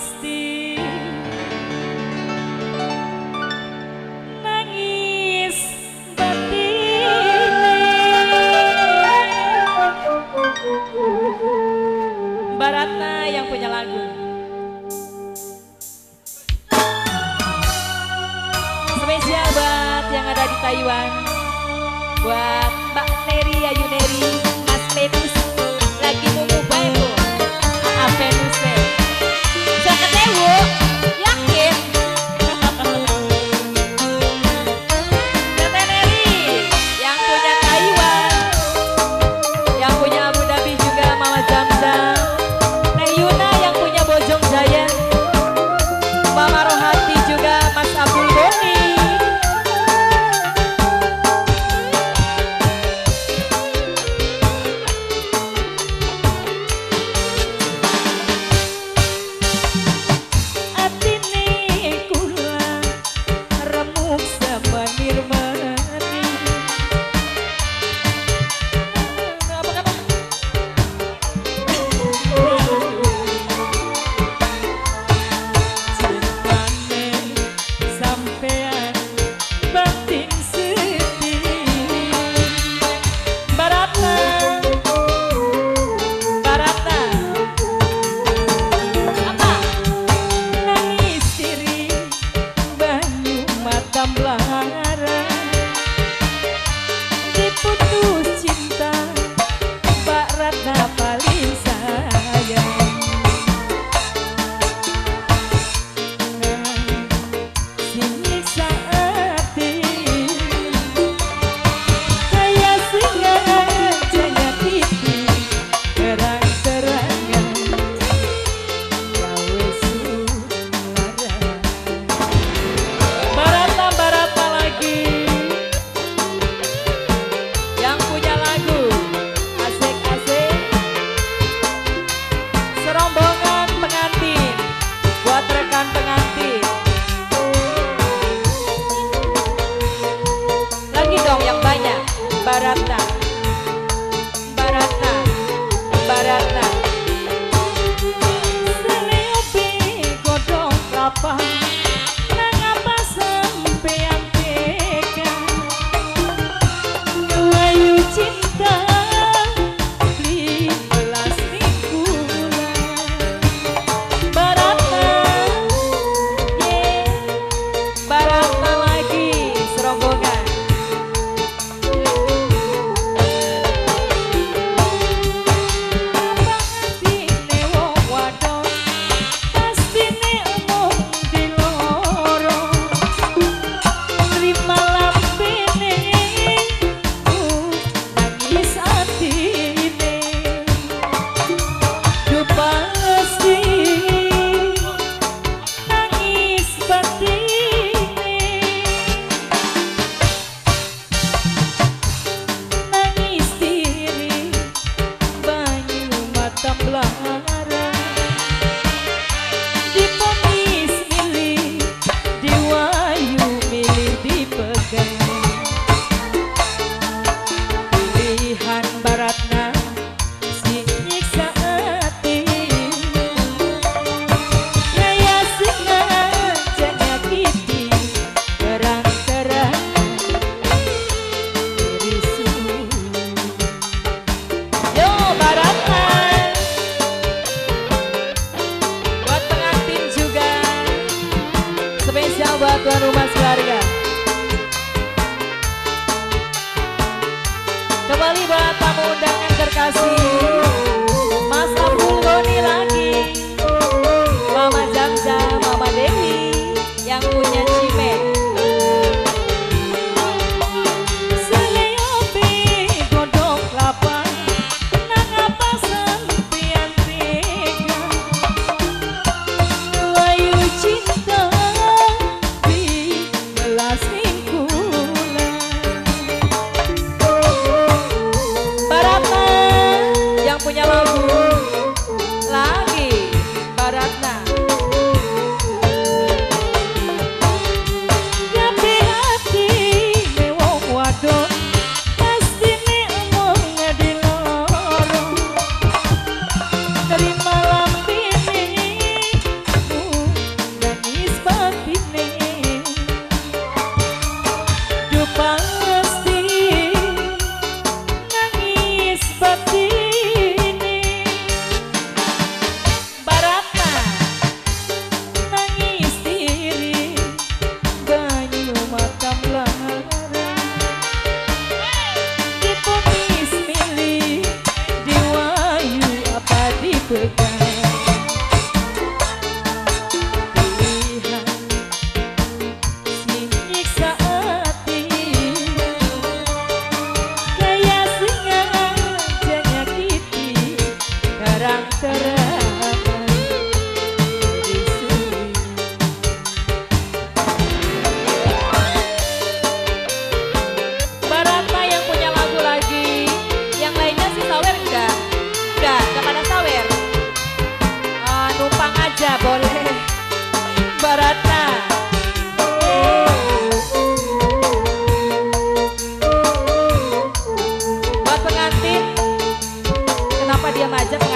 Pasti nangis batine. Mbak Ratna yang punya lagu. Spesial buat yang ada di Taiwan, buat Mbak Neri Ayu Neri, Mas Venus lagi nunggu bae bu. Venus 50.000, yakin? Teteh Neri yang punya Taiwan, yang punya Abu Dhabi juga Mama Zamzam, Neng Yuna yang punya Bojong Jaya, Mama Rohati juga Mas Abdul Boni. Diputus cinta Mbak Ratna paling sayang. Sing ati kaya singa nyakiti terang-terangan gawe suara. Barata Barata lagi yang punya lagu asik-asik, serombongan pengantin buat rekan pengantin. Lagi dong yang banyak. Barata, Barata, Barata. Seleopi godong kelapa, nangapa sampean tega ngewayu cinta beli belas kula. Barata, yeah. Barata lagi serombongan. Apa atine wong wadon pastine umum diloro, terima lambene nangis atine, duh pasti nangis batine, nangis diri banyu mata belara, diponis milih diwayu milih dipegang. Pilihan Baratna sing nyiksa ati, kaya singa nyakiti terang-terang dirisu. Yo Baratna, buat pengantin juga, spesial buat tuan rumah keluarga. Kembali buat tamu undangan terkasih, Mas Abdul Goni lagi, Mama Zamzam, Mama Dewi yang punya Cime. Seleopi godong kelapa, nangapa sampean tega wayu cinta di belas kula. Baratna yang punya lagu lagi, Baratna. Kabeh atine wong wadon pastine umum diloro, terima lambene Keramat. Barata yang punya lagu lagi. Yang lainnya sih sawer enggak? Enggak pada sawer. Numpang aja boleh. Barata. Buat pengantin, kenapa diam aja?